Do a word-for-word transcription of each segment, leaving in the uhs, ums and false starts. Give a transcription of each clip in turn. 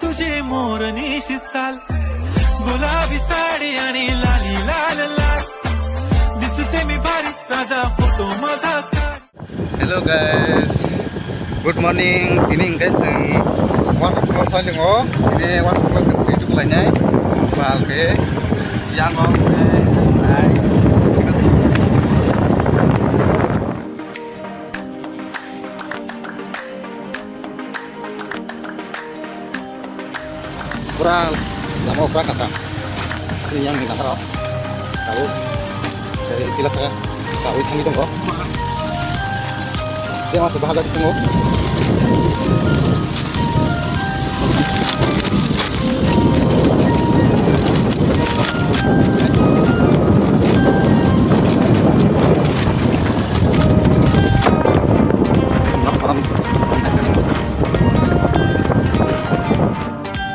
तुझे मोरनी शी चाल, गुलाबी साडी आणि लाली लाल लाल, दिसते मी भारी राजा, फोटो माझा काढ. Hello guys, good morning. Tini hingke chwng waterfall thai lingo. Tini waterfall chwng twi tuklainai. Bal ke yang o. Pura lama pura kachang. Sini yang ni nakarok. Tahu. Dari tilas saya. Tahu yang itu kok. Dia masih bahagia di sini.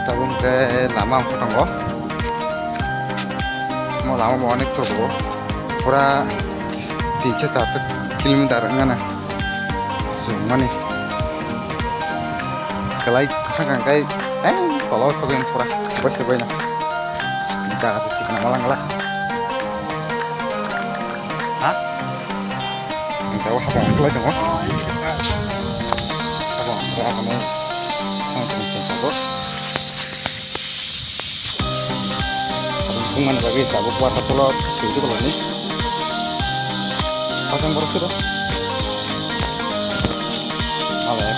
Tabuk hwnkhe lama wngkha tongo. Omo lama bo onek chwrwgo. Pura tin se char se kilometer wngya na chwngmani. Kwlai thang thang khe, eh, tolo sogwi pura boise boino. Jaga se thik nang lang la. Ha? Ang tao habang ang kulai tongo. Habang ang kulai tongo. Ang tong tong sago. Ang tong man bagi tabuk waterfall o twi tu koloni. Pasang borok siro. Mala ya.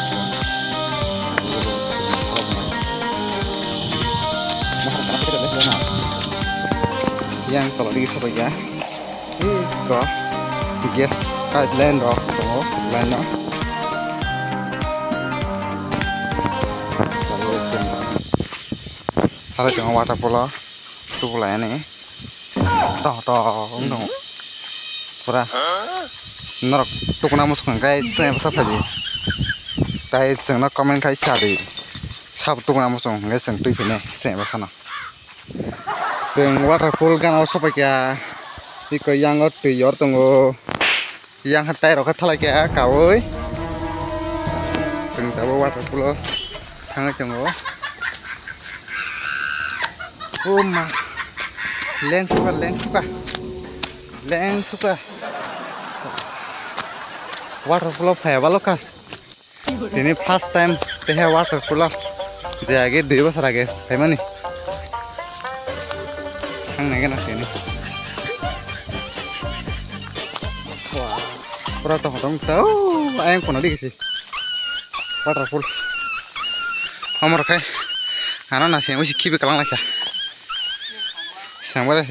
Mahal kana kita deh na. Yang kalau di sabai ya. Iko gas pipeline rok tongo, pipeline no. Salo tongo waterfall o, tubulai ani. Toh, toh, wng tongo. Pura norok tukuna muchung khe chwng bwsa phaidi. Tai chwngno comment khai cha di. Sabo tukuna muchung hwnkhe chwng twi phine chwng bwsano. Chwng waterfall gana o sopai kha. Iko yang o twi yor tongo. Yang hatai rok kha thalai kha kaui. Chwng tabuk waterfall o thangwi tongo. O ma. Leng suka, leng suka. Leng suka. Waterfall o phai balo kha. Tini first time tehe waterfall o je age dui bosor age phaimani. Thangnai gana tini. Wah, pura tong tong tau ayang kono digi si waterfall. Amar khai ano na se usi khibi kalang lakha. Sangbar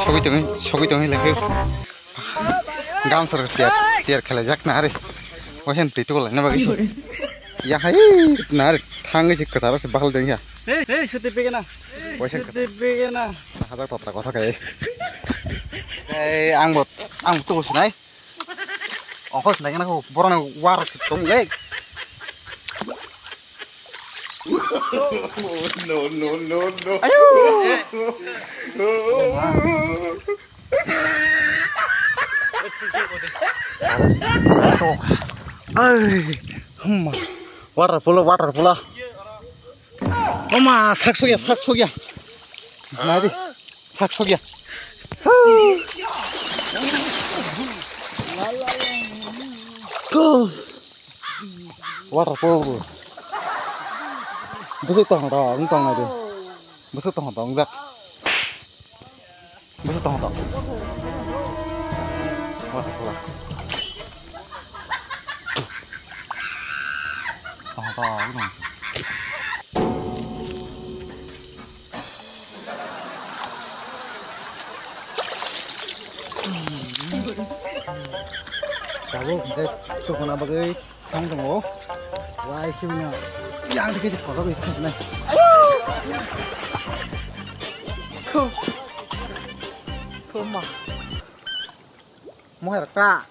sogwi tong sogwi tong lakha. Gamsar tiar tiar khelai jak na ari. Waisen twi tukolai na bagwi se. Ya hai na ari thangwi se kwcharo se bahal deng ya. Hey, hey, suti pegena. Waisen suti pegena. Hajak totra kotha kai. Ei ang bo ang bo tuko sinai. Ongkos nai kana ko borona war se tong le. No, no, no, no. Ayo. Ai, huma. Waterfall, waterfall. Oma, sak sugya, sak sugya. Nadi, sak sugya. Waterfall. Bwswk tong tong, wng tong nai de. Bwswk tong tong, jak. Bwswk tong tong. Wah, wah. Tong tong, wng tong. Tabuk hwnkhe tukuna bagwi thang tongo. Wai sibino yang dikhe kotor khe thangkhnai. Ayo! Khu. Khu ma. Moher ka.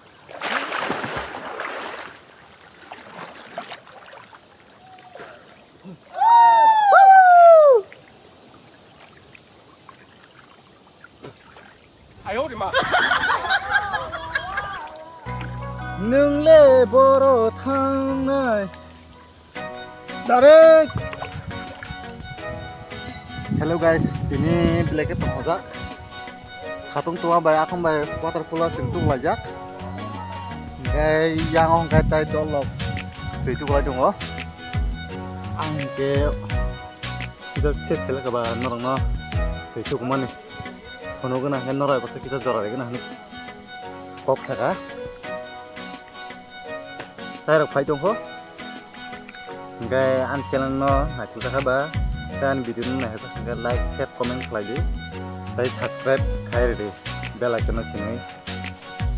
Nwng le boro thangnai. Dare. Hello guys, tini belai khe tongthokjak. Satung tungma bai akhong bai waterfall o chwng tuklaijak. Hingkhe yang o hingkhe tai dol rok twi tuklai tongo. Ang hingkhe kisa sep selek ba norokno twi tukmani. Phunuk gwnang khe norok bai kisa jora ri gwnang hinwi kok saka. Tairok phai tongkho. Hingkhe ani channel no naithok kha ba, tei ani video no naithok kha hingkhe like, share, comment khlai di. Tei subscribe khai rw di, bell icon no simi.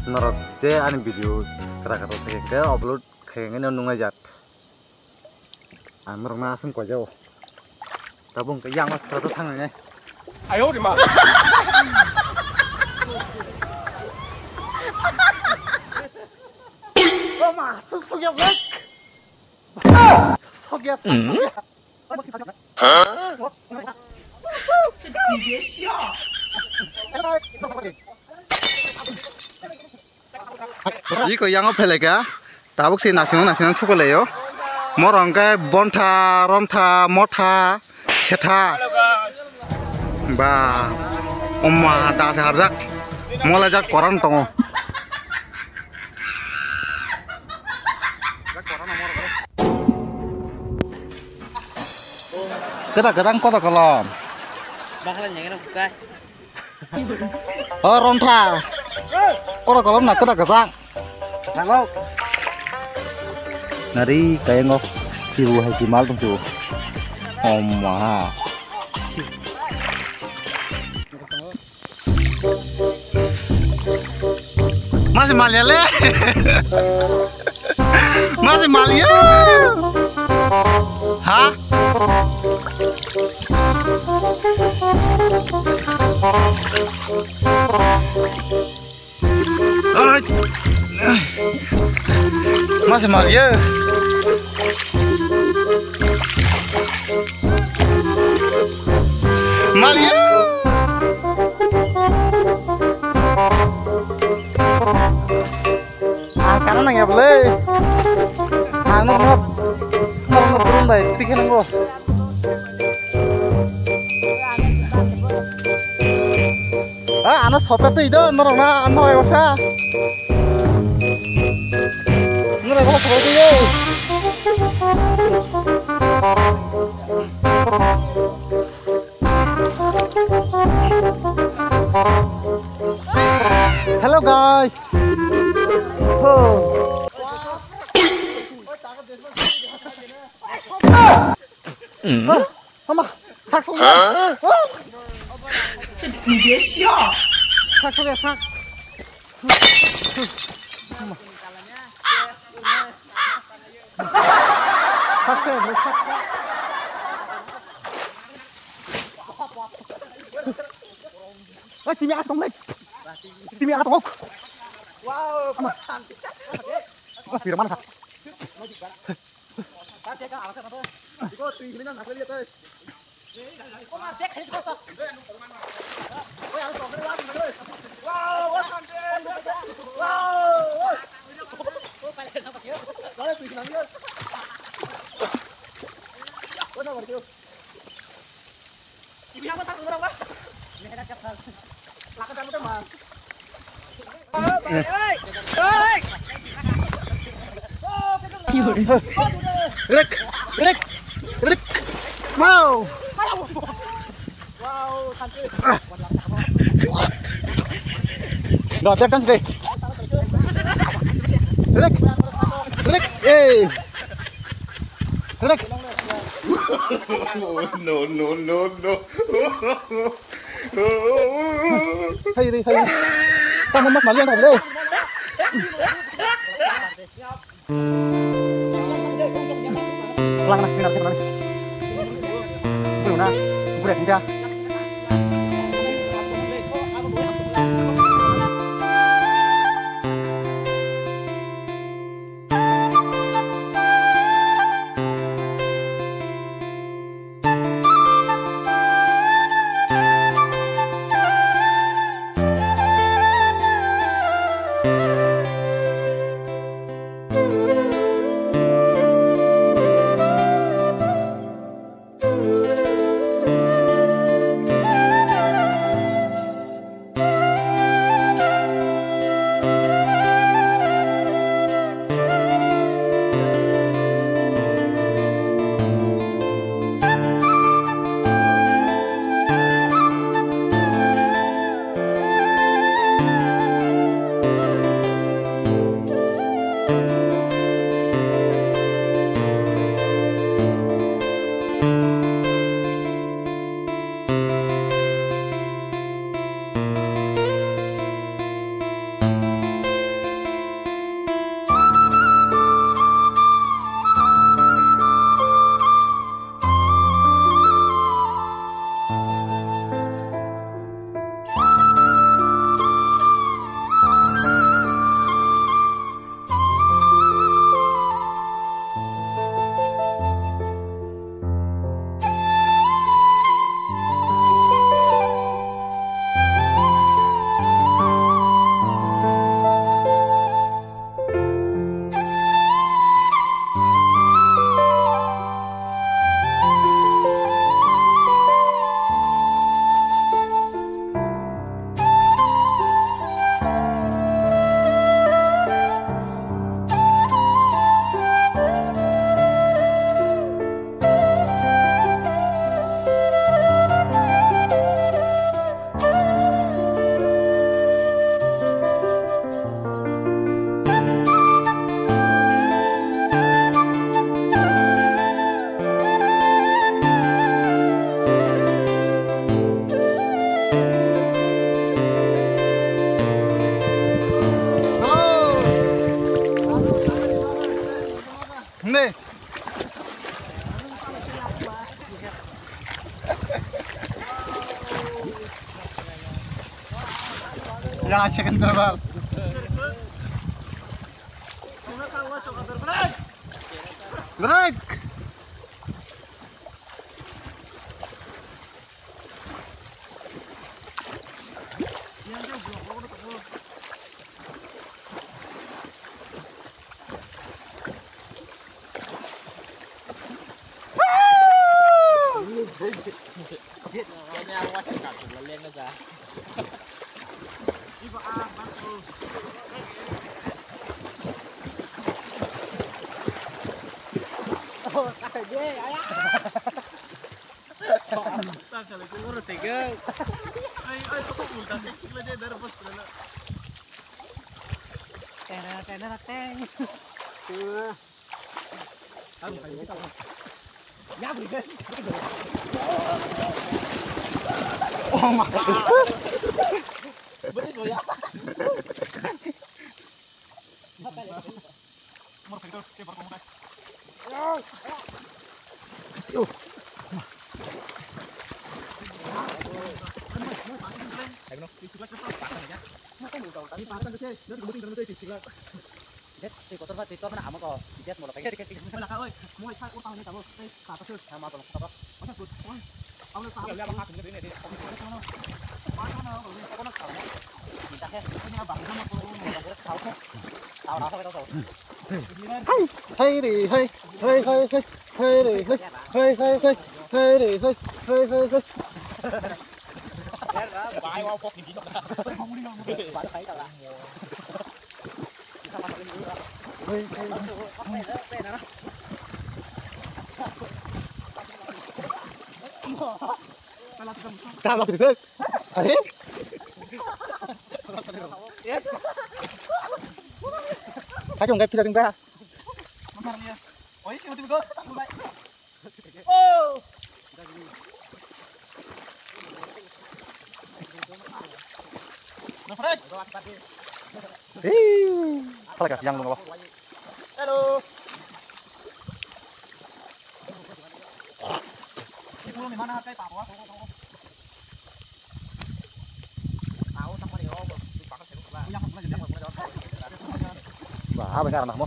Norok je ani video kwrak kwrak khe hingkhe upload khai hingkhe no nungnai jak. Ang norokno aswk koijao. Tabuk hwnkhe yang o sra thang nai. Ayo de ma. O ma, suk suk ya, suk. Suk ya, suk, suk ya. Iko yang o phelai kha, tabuk se naising naising sukulai o. Morong khe bontha, rontha, motha, setha. Ba, oma da se harjak, molai jak koran tongo. Kwdak kwdak koto kolom. Bakla nyengeno bukai. O rontha. Koto kolom na kwdak kwdak. Nangok. Nari kayango kibu hai kimal tong tu. Oma. Masih malia le. Masih malia. Ha? Ai. Masih malia. Malia. Ah, kana nang ya boleh. Ano no, no, no, turun bai, tiga nanggo. Ah, ano sopra tu ido, norok na, ano ego sa. Norok na sopra tu ido. Hello guys. Oh. Ama, sak sok ya. Sak sok ya, sak. Sak sok ya, sak. Oi, timi asong le. Timi asong. Wow, ama. Wah, pira mana sak? Rek, rek, rek. Mau. Wow, santai. Dah, biarkan sih. Rek, rek, eh. Rek. No, no, no, no. Hai, hai, hai. Tamo mas malian dong, le. Lang na, lang na, lang na. Belum na, buret dia. Ya, second number. Break. Tena, tena, teng. Oh my God. Tei kotor ba, tei tor mana amo ko, jet molo kai. Thik, thik, thik. Mui lakha, oi, mui sa, ur tang ni tabo, tei sa ta sir. Sama tong, tabo. Oke, good. Oi. Abo sa. Ya, ya, bang, aku ni, ni, ni. Kita he. Ini abang, ini mau turun, mau turun, tahu. Tahu, tahu, tahu, tahu. Hai, hai re, hai, hai, hai, hai, hai re, hai, hai, hai, hai, hai re, hai, hai, hai, hai. Bai, wow, pok ni, ni. Bai, bai, bai. Tama tu sir. Are? Kaji ungkai pila tingba. Oi, sino tu go. Oh. Hei, halaka yang lungo. Hello. Ba, apa cara namo?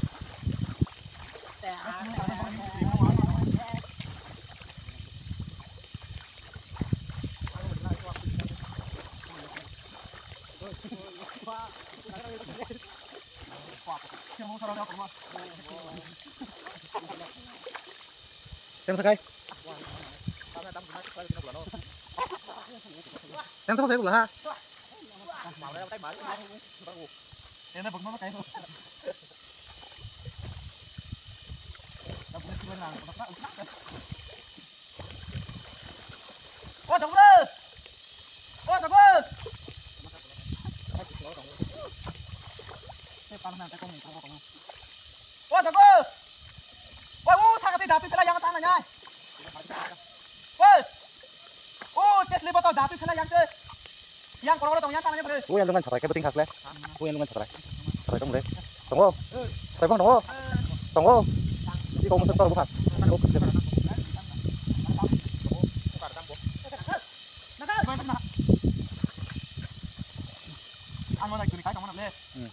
Teng sakai. Teng sakai bula ha. O, tabuk! O, tabuk! O, tabuk! O, o, saka tei dapit pela yang tang nai. O! O, tes lebo to dapit pela yang te. Yang korok tong yang tang nai bre. O, yang dungan sarai ke beting khas le. O, yang dungan sarai. Sarai tong le. Tongo. Sarai bang tongo. Tongo. Di kau musuh tor bukan. Ang mana gini kai kamu nak le. Hmm.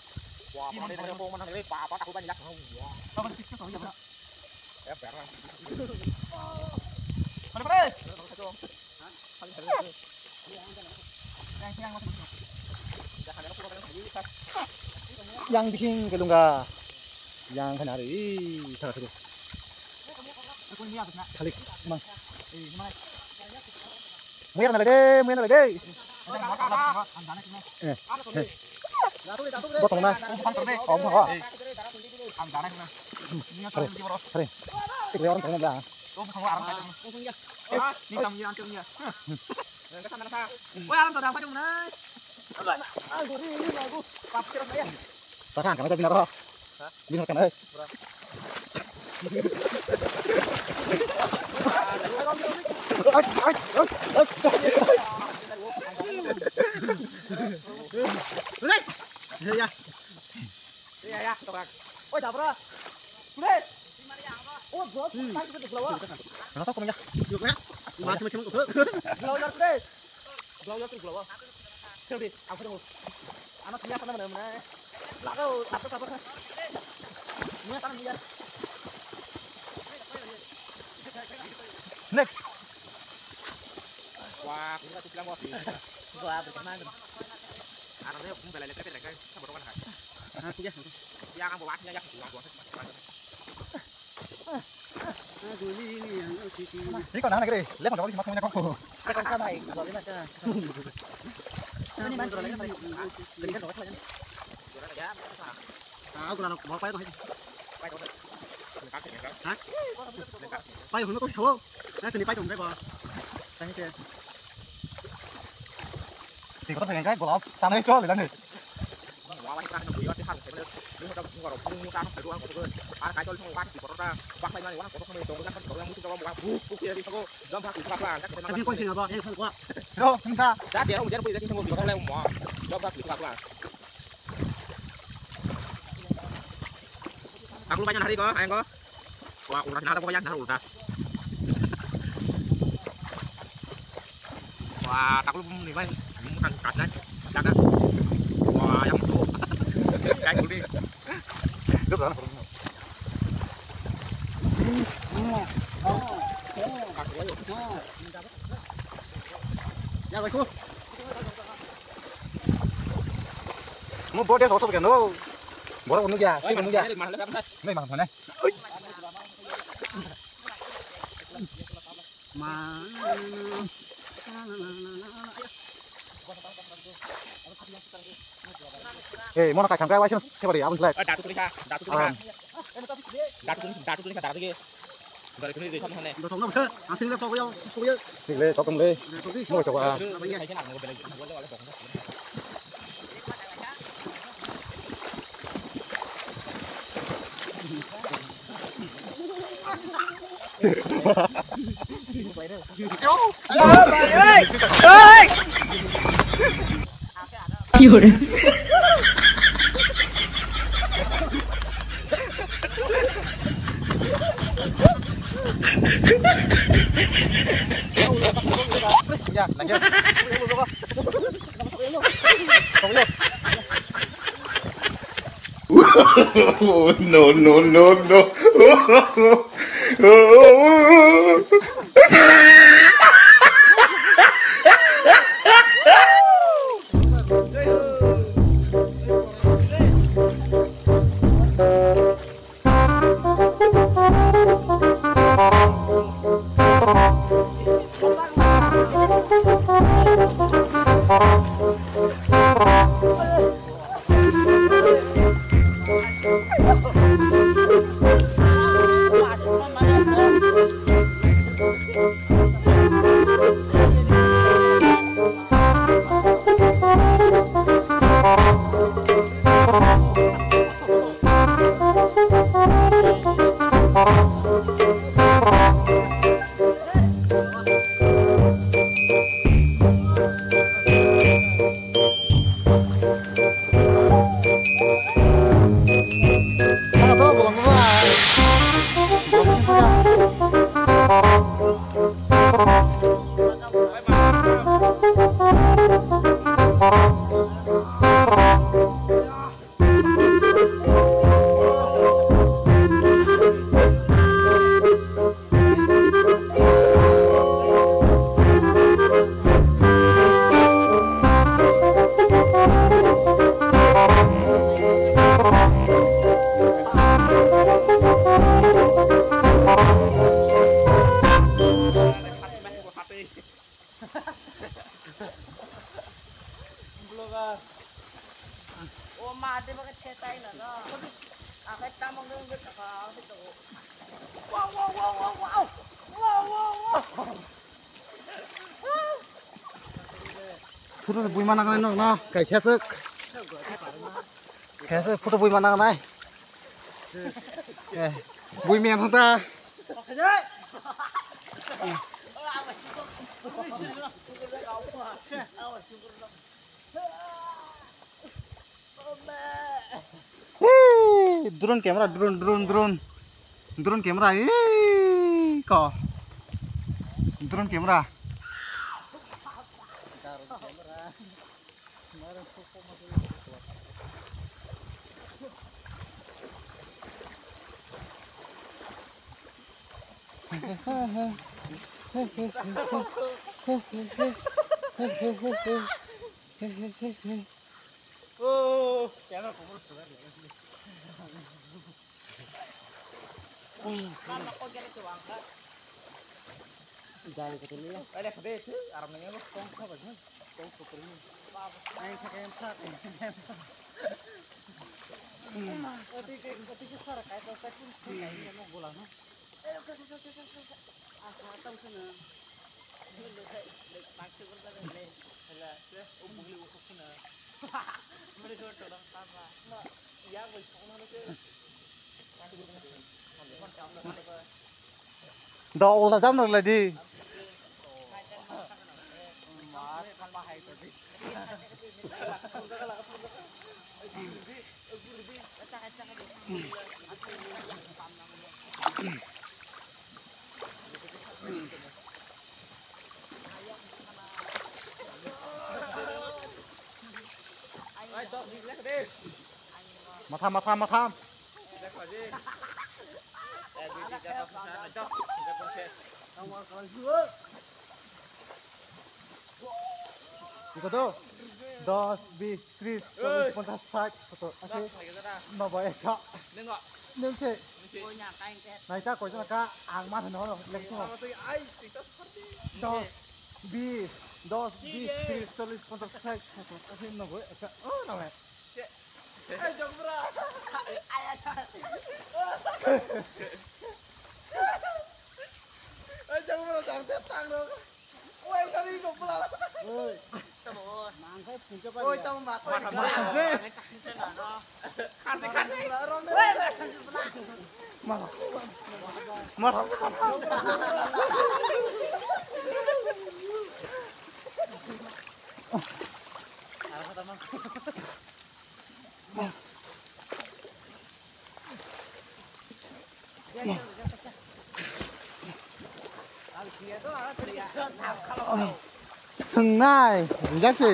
Wah, mana le, mana le, ba, ba, tahu banyak. Wah. Kamu sih tuh ya. Ya, barang. Mana, mana? Yang bising kelungga. Yang kena hari. Ih, salah satu. Khalik mang. Muyar na lagi, muyar na lagi. Eh. Eh. Gotong na. Oh, oh. Hari. Hari. Tik lewaran tengah dah. Tahan, kami tadi naro. Bini makan, eh. Ya, ya. Ya, ya, tokak. Oi, dabra. Kule. Oh, bro, tak kita blow. Kenapa kau banyak? Blow ya. Blow ya, kule. Blow ya, kule, blow. Kau di, aku tunggu. Ano tiya sana mana mana. Lagao, satu satu. Muya sana muya. Next. Wah, kita tuh bilang wah. Wah, berteman. Ano dia pun bela leka leka sama orang kan. Ah, tiya. Tiya kan bawa tiya ya. Iko nang nagre, le kon kawali mas mena kok. Te kok sa bhai, gole na ta. Ani man gole na ta. Gole na gole na. Ah, gole na, mau pai to hai. Ha? Pai hunu to sao. Na tini pai to hai ba. Sai te. Tiko to hai kai gole. Tanai chol le ne. Tapi kau sini apa? Yang semua. Bro, minta. Aku lupa nyari kok, ayo kok. Wah, udah nada pokoknya dah udah. Wah, tak lu ni mai, kamu kan kanan, kanan. Wah, yang tu. Kayak gini. Itu kan. Ya, baik. Mo bode soso ke no. Boro nugya, sini nugya. Nai mang thane. Eh, mono kai thangkai waisang sebari abang selai. Datu tulisha, datu tulisha. Datu tulisha, datu tulisha, datu tulisha. Dari sini dari sana sana. Dotong na bese, asing le tokoyo, tokoyo. Sik le tokom le. Mo choba. Ya, lagi. No, no, no, no. Vlogger. O ma de ba ke thetai na no. Akai tamang de nge taka se to. Wow, wow, wow, wow, wow. Wow, wow, wow. Photo bui mana kanai nok no. Kaisa sek. Kaisa photo bui mana kanai. Eh, bui men hota. Hey, drone camera, drone, drone, drone. Drone camera, hey, ko. Drone camera. Oh, camera. Jangan ketemu ya. Ada kade itu, aram nanya lo, tong apa sih? Tong super ini. Ayo, pakai yang sak. Oti ke, oti ke sar, kayak tau kayak pun, kayak ini mau bola, no? Ayo, ke, ke, ke, ke, ke, ke. Ah, tong sana. Do ulta jam rok lai di. Matham, matham, matham. Iko to. Dos, bis, tris, chollis, ponchas, sait, sottor, asi, nobboi, ekso. Nwng se. Naita koi jona ka ang ma hino lekto. Dos, bis, dos, bis, tris, chollis, ponchas, sait, sottor, asi, nobboi, ekso. Oh, name. Oi. Oi, tamo ma. Khani, khani. Thwngnai, rijak se.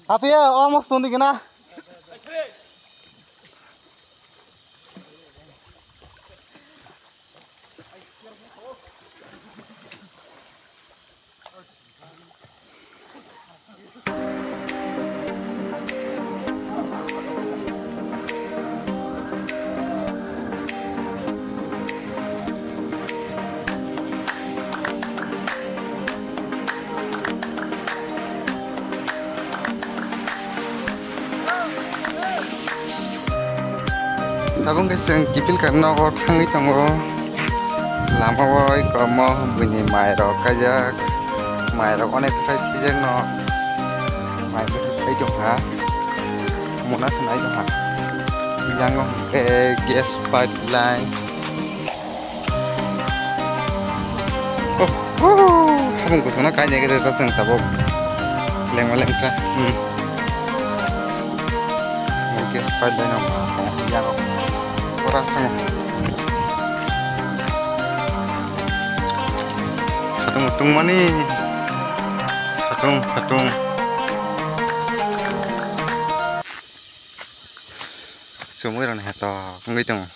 Atiya, almost tundi kena. Tabuk khe chwng kiphilka nogo thangwi tongo. Lama o eko omo buini mai rok kaijak, mai rok onek khe kaijakno mai bwsai phai tongkha, mona se nai tongkha. Yang o hwnkhe gas pipeline. Oh, oh, habung kusungno kainwi khe ta chwng tabuk lengma lengsa. Hmm. Gas pipeline o ma yang o pura thang. Satung tungmani. Satung, satung. Chumui rok ni hato wngwi tongo.